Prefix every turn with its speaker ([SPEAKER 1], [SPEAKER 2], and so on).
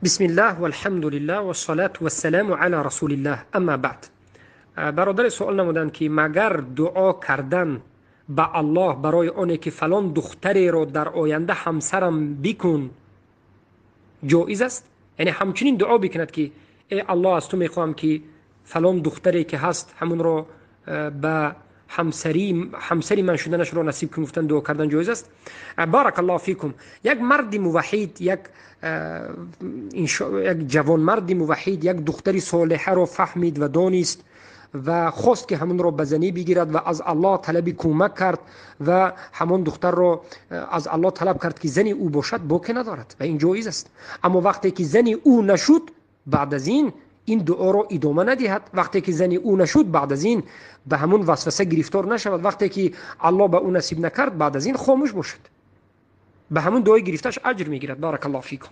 [SPEAKER 1] Бисмиллаҳ валҳамдулиллаҳ вассалату вассаламу ала расулиллаҳ, амма баъд. Бародаре суол намуданд, ки магар дуо кардан ба Аллоҳ барои оне ки фалон духтареро дар оянда ҳамсарам бикун, ҷоиз аст? Яъне ҳамчунин дуо бикунад, ки э Аллоҳ, аз ту мехоҳам, ки фалон духтаре ки ҳаст, ҳамонро ба ҳамсари ман шуданашро насиб кун, гуфтан дуо кардан ҷоиз аст? Баракаллоҳу фикум. Як марди муваҳҳид, як ҷавонмарди муваҳҳид як духтари солиҳаро фаҳмид ва донист ва хост, ки ҳамонро ба занӣ бигирад, ва аз Аллоҳ талаби кӯмак кард ва ҳамон духтарро аз Аллоҳ талаб кард, ки зани ӯ бошад, боке надорад ва ин ҷоиз аст. Аммо вақте ки зани ӯ нашуд, баъд аз ин ин дуоро идома надиҳад. Вақте ки зани ӯ нашуд, баъд аз ин ба ҳамун васваса гирифтор нашавад. Вақте ки Аллоҳ ба ӯ насиб накард, баъд аз ин хомӯш бошад, ба ҳамун дуои гирифтааш аҷр мегирад. Баракаллоҳу фикум.